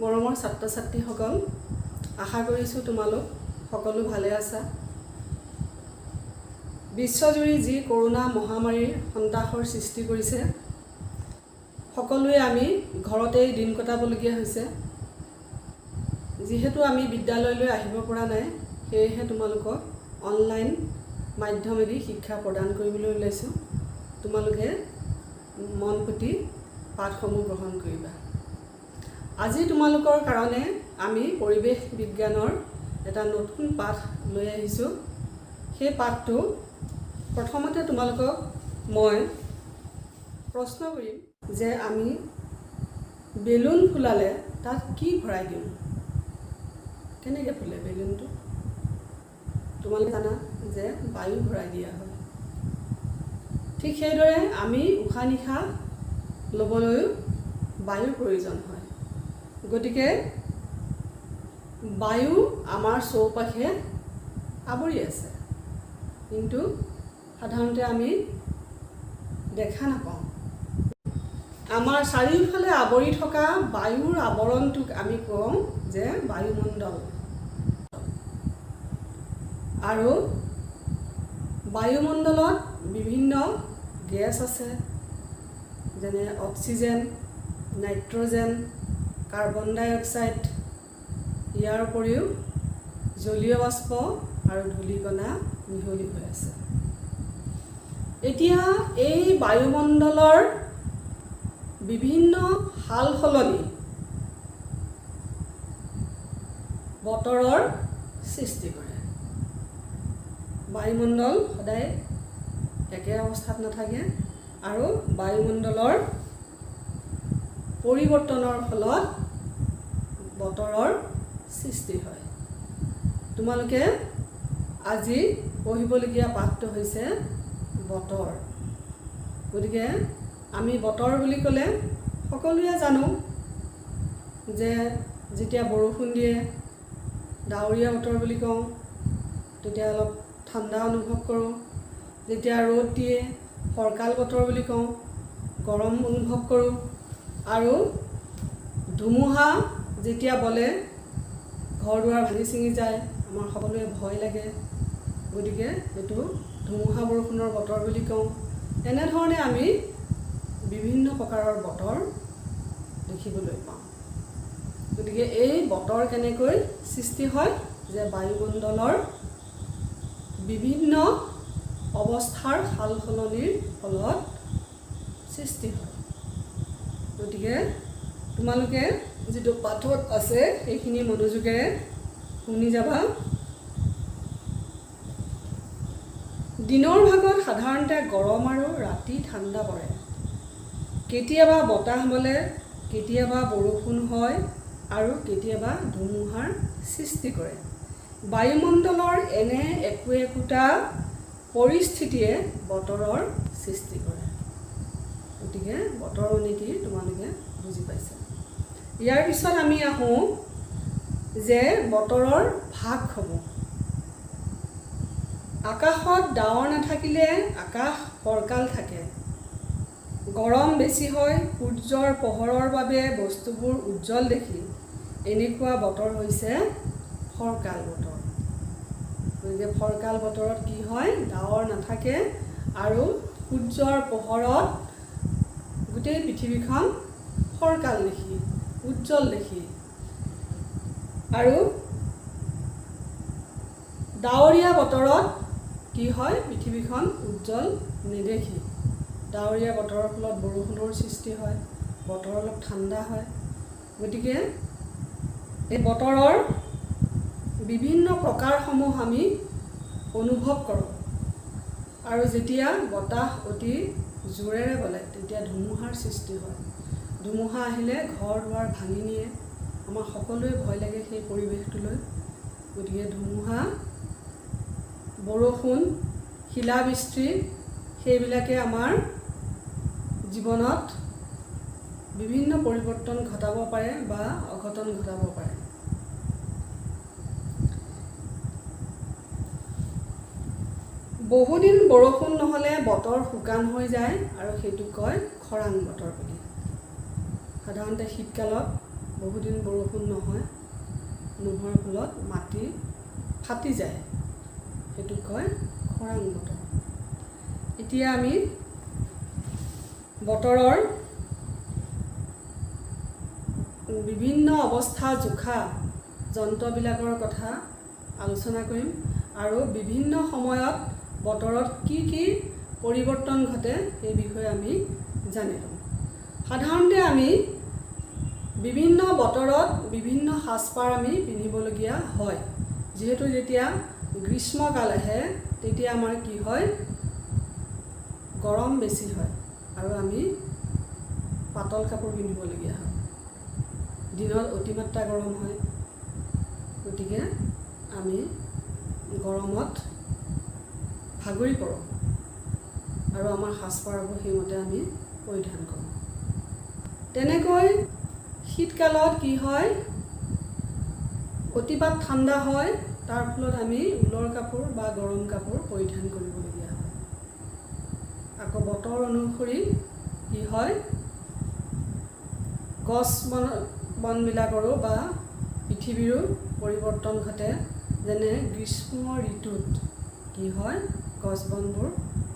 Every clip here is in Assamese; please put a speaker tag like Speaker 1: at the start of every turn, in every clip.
Speaker 1: মৰমৰ ছাত্ৰ ছাত্ৰীসকল, আশা কৰিছোঁ তোমালোক সকলো ভালে আছা। বিশ্বজুৰি যি কৰোণা মহামাৰীৰ সন্ত্ৰাসৰ সৃষ্টি কৰিছে, সকলোৱে আমি ঘৰতেই দিন কটাবলগীয়া হৈছে। যিহেতু আমি বিদ্যালয়লৈ আহিব পৰা নাই, সেয়েহে তোমালোকক অনলাইন মাধ্যমেদি শিক্ষা প্ৰদান কৰিবলৈ ওলাইছোঁ। তোমালোকে মন পুতি পাঠসমূহ গ্ৰহণ কৰিবা। আজি তোমালোকৰ কাৰণে আমি পৰিৱেশ বিজ্ঞানৰ এটা নতুন পাঠ লৈ আহিছোঁ। সেই পাঠটো প্ৰথমতে তোমালোকক মই প্ৰশ্ন কৰিম যে আমি বেলুন ফুলালে তাত কি ভৰাই দিওঁ? কেনেকৈ ফুলে বেলুনটো? তোমালোকে জানা যে বায়ু ভৰাই দিয়া হয়। ঠিক সেইদৰে আমি উশাহ নিশাহ ল'বলৈও বায়ুৰ প্ৰয়োজন হয়। গতিকে বায়ু আমাৰ চৌপাশে আৱৰি আছে, কিন্তু সাধাৰণতে আমি দেখা নাপাওঁ। আমাৰ চাৰিওফালে আৱৰি থকা বায়ুৰ আৱৰণটোক আমি কওঁ যে বায়ুমণ্ডল। আৰু বায়ুমণ্ডলত বিভিন্ন গেছ আছে, যেনে অক্সিজেন, নাইট্ৰজেন, কাৰ্বন ডাই অক্সাইড। ইয়াৰ উপৰিও জলীয় বাষ্প আৰু ধূলিকণা মিহলি হৈ আছে। এতিয়া এই বায়ুমণ্ডলৰ বিভিন্ন সাল সলনি বতৰৰ সৃষ্টি কৰে। বায়ুমণ্ডল সদায় একে অৱস্থাত নাথাকে আৰু বায়ুমণ্ডলৰ পৰিৱৰ্তনৰ ফলত বতৰৰ সৃষ্টি হয়। তোমালোকে আজি পঢ়িবলগীয়া পাঠটো হৈছে বতৰ। গতিকে আমি বতৰ বুলি ক'লে সকলোৱে জানো যে যেতিয়া বৰষুণ দিয়ে, ডাৱৰীয়া বতৰ বুলি কওঁ, তেতিয়া অলপ ঠাণ্ডা অনুভৱ কৰোঁ। যেতিয়া ৰ'দ দিয়ে, ফৰকাল বতৰ বুলি কওঁ, গৰম অনুভৱ কৰোঁ। আৰু ধুমুহা যেতিয়া বলে, ঘৰ দুৱাৰ ভাঙি ছিঙি যায়, আমাৰ সকলোৱে ভয় লাগে। গতিকে এইটো ধুমুহা বৰষুণৰ বতৰ বুলি কওঁ। এনেধৰণে আমি বিভিন্ন প্ৰকাৰৰ বতৰ দেখিবলৈ পাওঁ। গতিকে এই বতৰ কেনেকৈ সৃষ্টি হয় যে বায়ুমণ্ডলৰ বিভিন্ন অৱস্থাৰ সাল সলনিৰ ফলত সৃষ্টি হয়। গতিকে তোমালোকে যিটো পাঠত আছে, সেইখিনি মনোযোগেৰে শুনি যাবা। দিনৰ ভাগত সাধাৰণতে গৰম আৰু ৰাতি ঠাণ্ডা পৰে। কেতিয়াবা বতাহ বলে, কেতিয়াবা বৰষুণ হয় আৰু কেতিয়াবা ধুমুহাৰ সৃষ্টি কৰে। বায়ুমণ্ডলৰ এনে একো একোটা পৰিস্থিতিয়ে বতৰৰ সৃষ্টি কৰে। গতিকে বতৰ মানে কি তোমালোকে বুজি পাইছা। ইয়াৰ পিছত আমি আহোঁ যে বতৰৰ ভাগসমূহ। আকাশত ডাৱৰ নাথাকিলে আকাশ ফৰকাল থাকে, গৰম বেছি হয়, সূৰ্যৰ পোহৰৰ বাবে বস্তুবোৰ উজ্জ্বল দেখি। এনেকুৱা বতৰ হৈছে ফৰকাল বতৰ। গতিকে ফৰকাল বতৰত কি হয়? ডাৱৰ নাথাকে আৰু সূৰ্যৰ পোহৰত গোটেই পৃথিৱীখন ফৰকাল দেখি, উজ্জ্বল দেখি। আৰু ডাৱৰীয়া বতৰত কি হয়? পৃথিৱীখন উজ্জ্বল নেদেখি। ডাৱৰীয়া বতৰৰ ফলত বৰষুণৰ সৃষ্টি হয়, বতৰ অলপ ঠাণ্ডা হয়। গতিকে এই বতৰৰ বিভিন্ন প্ৰকাৰসমূহ আমি অনুভৱ কৰোঁ। আৰু যেতিয়া বতাহ অতি জোৰেৰে বলে, তেতিয়া ধুমুহাৰ সৃষ্টি হয়। ধুমুহা আহিলে ঘৰ দুৱাৰ ভাঙি নিয়ে। আমাৰ সকলোৱে ভয় লাগে সেই পৰিৱেশটোলৈ। গতিকে ধুমুহা, বৰষুণ, শিলাবৃষ্টি, সেইবিলাকে আমাৰ জীৱনত বিভিন্ন পৰিৱৰ্তন ঘটাব পাৰে বা অঘটন ঘটাব পাৰে। বহুদিন বৰষুণ নহ'লে বতৰ শুকান হৈ যায় আৰু সেইটোক কয় খৰাং বতৰ বুলি। সাধাৰণতে শীতকালত বহুদিন বৰষুণ নহয়, নোহোৱাৰ ফলত মাটি ফাটি যায়, সেইটোক কয় খৰাং বতৰ। এতিয়া আমি বতৰৰ বিভিন্ন অৱস্থা জোখা যন্ত্ৰবিলাকৰ কথা আলোচনা কৰিম আৰু বিভিন্ন সময়ত বতৰত কি কি পৰিৱৰ্তন ঘটে, সেই বিষয়ে আমি জানি ল'ম। সাধাৰণতে আমি বিভিন্ন বতৰত বিভিন্ন সাজপাৰ আমি পিন্ধিবলগীয়া হয়। যিহেতু যেতিয়া গ্ৰীষ্মকাল আহে, তেতিয়া আমাৰ কি হয়? গৰম বেছি হয় আৰু আমি পাতল কাপোৰ পিন্ধিবলগীয়া হয়। দিনত অতিমাত্ৰা গৰম হয়, গতিকে আমি গৰমত ভাগৰি পৰোঁ আৰু আমাৰ সাজপাৰবোৰ সেইমতে আমি পৰিধান কৰোঁ। তেনেকৈ শীতকালত কি হয়? অতিপাত ঠাণ্ডা হয়। তাৰ ফলত আমি ঊলৰ কাপোৰ বা গৰম কাপোৰ পৰিধান কৰিবলগীয়া হয়। আকৌ বতৰ অনুসৰি কি হয়? গছ বনবিলাকৰো বা পৃথিৱীৰো পৰিৱৰ্তন ঘটে। যেনে গ্ৰীষ্ম ঋতুত কি হয়? গছ বনবোৰ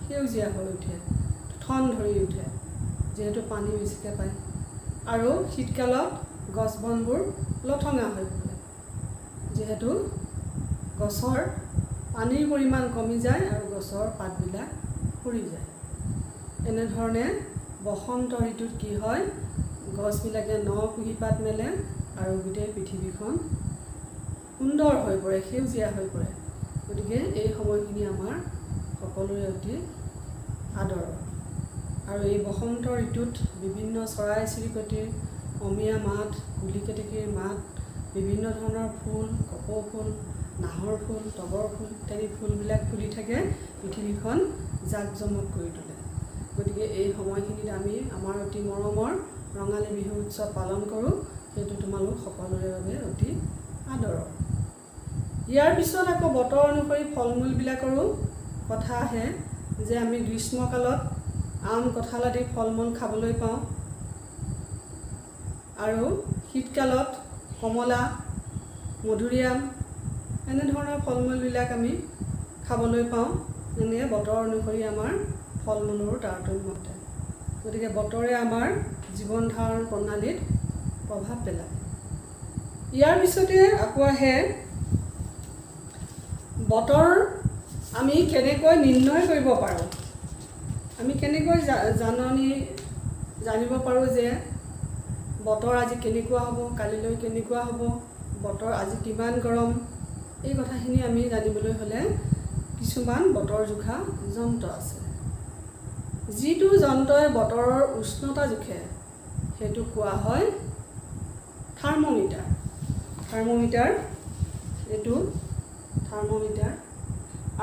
Speaker 1: সেউজীয়া হৈ উঠে, ঠন ধৰি উঠে, যিহেতু পানী বেছিকৈ পায়। আৰু শীতকালত গছ বনবোৰ লঠঙা হৈ পৰে, যিহেতু গছৰ পানীৰ পৰিমাণ কমি যায় আৰু গছৰ পাতবিলাক সৰি যায়। এনেধৰণে বসন্ত ঋতুত কি হয়? গছবিলাকে ন কুঁহিপাত মেলে আৰু গোটেই পৃথিৱীখন সুন্দৰ হৈ পৰে, সেউজীয়া হৈ পৰে। গতিকে এই সময়খিনি আমাৰ সকলোৰে অতি আদৰৰ। আৰু এই বসন্ত ঋতুত বিভিন্ন চৰাই চিৰিকটিৰ অমিয়া মাত, কুলি কেতেকীৰ মাত, বিভিন্ন ধৰণৰ ফুল, কপৌ ফুল, নাহৰ ফুল, তগৰ ফুল ইত্যাদি ফুলবিলাক ফুলি থাকে, পৃথিৱীখন জাক জমক কৰি তোলে। গতিকে এই সময়খিনিত আমি আমাৰ অতি মৰমৰ ৰঙালী বিহু উৎসৱ পালন কৰোঁ। সেইটো তোমালোক সকলোৰে বাবে অতি আদৰৰ। ইয়াৰ পিছত আকৌ বতৰ অনুসৰি ফল মূলবিলাকৰো কথা আহে যে আমি গ্ৰীষ্মকালত আম, কঁঠাল আদি ফল মূল খাবলৈ পাওঁ আৰু শীতকালত কমলা, মধুৰিআম এনেধৰণৰ ফল মূলবিলাক আমি খাবলৈ পাওঁ। এনে বতৰ অনুসৰি আমাৰ ফল মূলৰো তাৰতম্য ঘটে। গতিকে বতৰে আমাৰ জীৱন ধাৰণ প্ৰণালীত প্ৰভাৱ পেলায়। ইয়াৰ পিছতে আকৌ আহে, বতৰ আমি কেনেকৈ নিৰ্ণয় কৰিব পাৰোঁ? আমি কেনেকৈ জানিব পাৰোঁ যে বতৰ আজি কেনেকুৱা হ'ব, কালিলৈ কেনেকুৱা হ'ব, বতৰ আজি কিমান গৰম? এই কথাখিনি আমি জানিবলৈ হ'লে কিছুমান বতৰ জোখা যন্ত্ৰ আছে। যিটো যন্ত্ৰই বতৰৰ উষ্ণতা জোখে, সেইটো কোৱা হয় থাৰ্মমিটাৰ। থাৰ্মমিটাৰ, এইটো থাৰ্মমিটাৰ।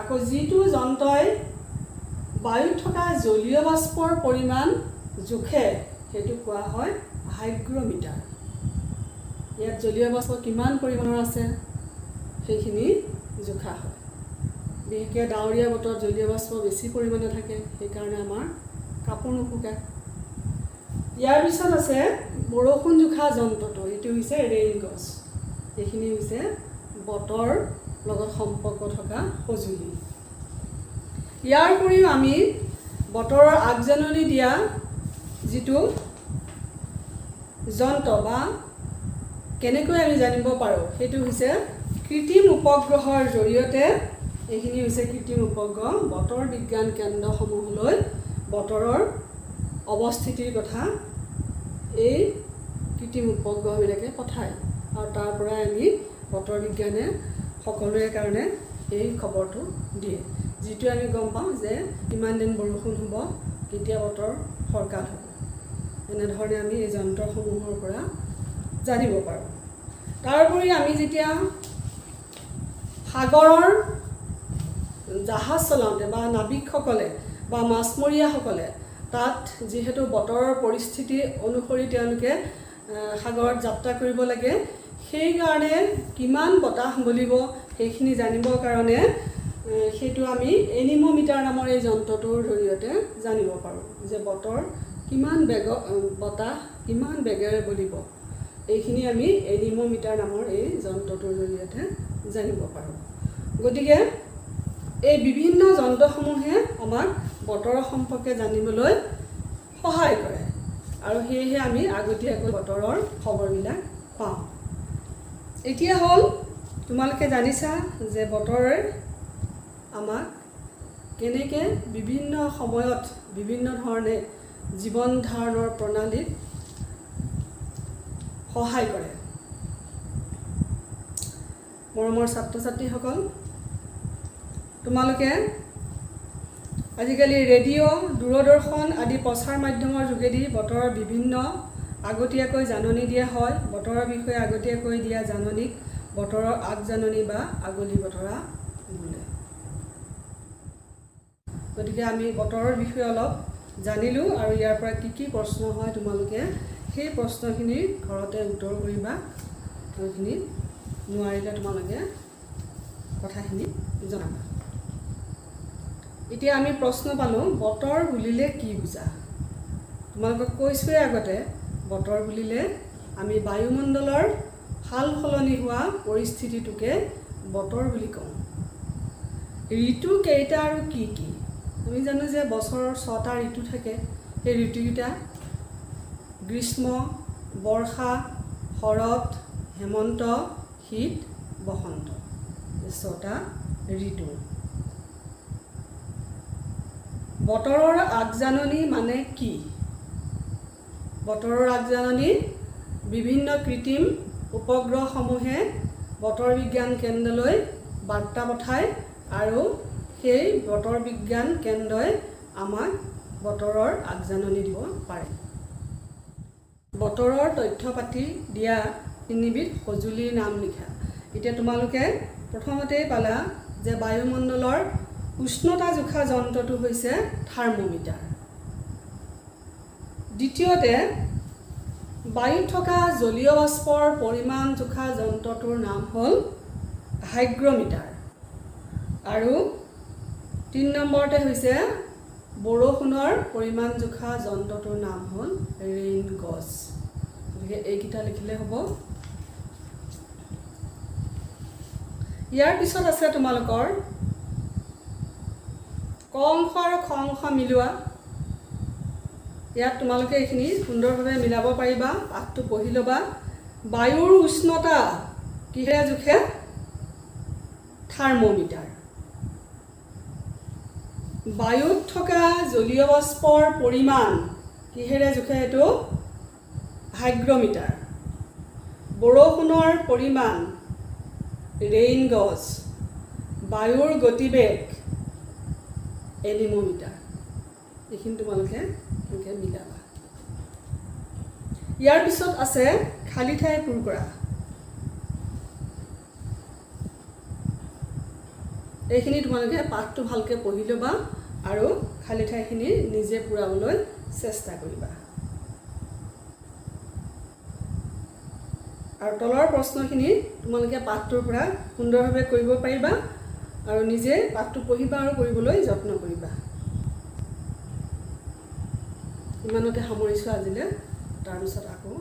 Speaker 1: আকৌ যিটো যন্ত্ৰই বায়ুত থকা জলীয় বাষ্পৰ পৰিমাণ জোখে, সেইটো কোৱা হয় হাইগ্ৰমিটাৰ। ইয়াত জলীয় বাষ্প কিমান পৰিমাণৰ আছে, সেইখিনি জোখা হয়। বিশেষকৈ ডাৱৰীয়া বতৰত জলীয় বাষ্প বেছি পৰিমাণে থাকে, সেইকাৰণে আমাৰ কাপোৰ নুশুকায়। ইয়াৰ পিছত আছে বৰষুণ জোখা যন্ত্ৰটো, এইটো হৈছে ৰেইন গেজ। এইখিনি হৈছে বতৰ লগত সম্পৰ্ক থকা সঁজুলি। ইয়াৰ উপৰিও আমি বতৰৰ আগজাননী দিয়া যিটো যন্ত্ৰ বা কেনেকৈ আমি জানিব পাৰোঁ, সেইটো হৈছে কৃত্ৰিম উপগ্ৰহৰ জৰিয়তে। এইখিনি হৈছে কৃত্ৰিম উপগ্ৰহ। বতৰ বিজ্ঞান কেন্দ্ৰসমূহলৈ বতৰৰ অৱস্থিতিৰ কথা এই কৃত্ৰিম উপগ্ৰহবিলাকে পঠায় আৰু তাৰ পৰাই আমি বতৰ বিজ্ঞানে সকলোৰে কাৰণে এই খবৰটো দিয়ে, যিটো আমি গম পাওঁ যে কিমান দিন বৰষুণ হ'ব, কেতিয়া বতৰ ফৰকাল হ'ব। এনেধৰণে আমি এই যন্ত্ৰসমূহৰ পৰা জানিব পাৰোঁ। তাৰোপৰি আমি যেতিয়া সাগৰৰ জাহাজ চলাওঁতে বা নাবিকসকলে বা মাছমৰীয়াসকলে তাত যিহেতু বতৰৰ পৰিস্থিতি অনুসৰি তেওঁলোকে সাগৰত যাত্ৰা কৰিব লাগে, সেইকাৰণে কিমান বতাহ বলিব, সেইখিনি জানিবৰ কাৰণে সেইটো আমি এনিম'মিটাৰ নামৰ এই যন্ত্ৰটোৰ জৰিয়তে জানিব পাৰোঁ যে বতৰ কিমান বেগ বতাহ কিমান বেগেৰে বলিব। এইখিনি আমি এনিমোমিটাৰ নামৰ এই যন্ত্ৰটোৰ জৰিয়তে জানিব পাৰোঁ। গতিকে এই বিভিন্ন যন্ত্ৰসমূহে আমাক বতৰৰ সম্পৰ্কে জানিবলৈ সহায় কৰে আৰু সেয়েহে আমি আগতীয়াকৈ বতৰৰ খবৰবিলাক পাওঁ। এতিয়া হ'ল, তোমালোকে জানিছা যে বতৰে আমাক কেনেকৈ বিভিন্ন সময়ত বিভিন্ন ধৰণে জীৱন ধাৰণৰ প্ৰণালীত সহায় কৰে। মৰমৰ ছাত্ৰ ছাত্ৰীসকল, তোমালোকে আজিকালি ৰেডিঅ', দূৰদৰ্শন আদি প্ৰচাৰ মাধ্যমৰ যোগেদি বতৰৰ বিভিন্ন আগতীয়াকৈ জাননী দিয়া হয়। বতৰৰ বিষয়ে আগতীয়াকৈ দিয়া জাননীক বতৰৰ আগজাননী বা আগলি বতৰা বোলে। গতিকে আমি বতৰৰ বিষয়ে অলপ জানিলোঁ আৰু ইয়াৰ পৰা কি কি প্ৰশ্ন হয়, তোমালোকে সেই প্ৰশ্নখিনি ঘৰতে উত্তৰ কৰিবা আৰু এইখিনি নোৱাৰিলে তোমালোকে কথাখিনি জনাবা। এতিয়া আমি প্ৰশ্ন পালোঁ, বতৰ বুলিলে কি বুজা? তোমালোকক কৈছোঁৱেই আগতে, বতৰ বুলিলে আমি বায়ুমণ্ডলৰ সাল সলনি হোৱা পৰিস্থিতিটোকে বতৰ বুলি কওঁ। ঋতু কেইটা আৰু কি কি? আমি জানো যে বছৰৰ ছটা ঋতু থাকে। সেই ঋতুকেইটা গ্ৰীষ্ম, বৰ্ষা, শৰৎ, হেমন্ত, শীত, বসন্ত, এই ছটা ঋতু। বতৰৰ আগজাননী মানে কি? বতৰৰ আগজাননী বিভিন্ন কৃত্ৰিম উপগ্ৰহসমূহে বতৰ বিজ্ঞান কেন্দ্ৰলৈ বাৰ্তা পঠায় আৰু সেই বতৰ বিজ্ঞান কেন্দ্ৰই আমাক বতৰৰ আগজাননী দিব পাৰে। বতৰৰ তথ্য পাতি দিয়া তিনিবিধ সঁজুলিৰ নাম লিখা। এতিয়া তোমালোকে প্ৰথমতেই পালা যে বায়ুমণ্ডলৰ উষ্ণতা জোখা যন্ত্ৰটো হৈছে থাৰ্মোমিটাৰ। দ্বিতীয়তে, বায়ুত থকা জলীয় বাষ্পৰ পৰিমাণ জোখা যন্ত্ৰটোৰ নাম হ'ল হাইগ্ৰমিটাৰ আৰু 3 নম্বৰতে হৈছে বৰষুণৰ পৰিমাণ জোখা যন্ত্ৰটোৰ নাম হ'ল ৰেইন গজ। গতিকে এইকেইটা লিখিলে হ'ব। ইয়াৰ পিছত আছে তোমালোকৰ ক অংশ আৰু খ অংশ মিলোৱা। ইয়াত তোমালোকে এইখিনি সুন্দৰভাৱে মিলাব পাৰিবা। পাঠটো পঢ়ি ল'বা। বায়ুৰ উষ্ণতা কিহেৰে জোখে? থাৰ্মোমিটাৰ। বায়ুত থকা জলীয় বাষ্পৰ পৰিমাণ কিহেৰে জোখে? এইটো হাইগ্ৰমিটাৰ। বৰষুণৰ পৰিমাণ ৰেইন গজ। বায়ুৰ গতিবেগ এনিমোমিটাৰ। এইখিনি তোমালোকে এনেকৈ মিলাবা। ইয়াৰ পিছত আছে খালী ঠাই পূৰ কৰা। এইখিনি তোমালোকে পাঠটো ভালকৈ পঢ়ি ল'বা আৰু খালী ঠাইখিনি নিজে পূৰাবলৈ চেষ্টা কৰিবা। আৰু তলৰ প্ৰশ্নখিনি তোমালোকে পাঠটোৰ পৰা সুন্দৰভাৱে কৰিব পাৰিবা আৰু নিজে পাঠটো পঢ়িবা আৰু কৰিবলৈ যত্ন কৰিবা। ইমানতে সামৰিছোঁ আজিলৈ। তাৰপিছত আকৌ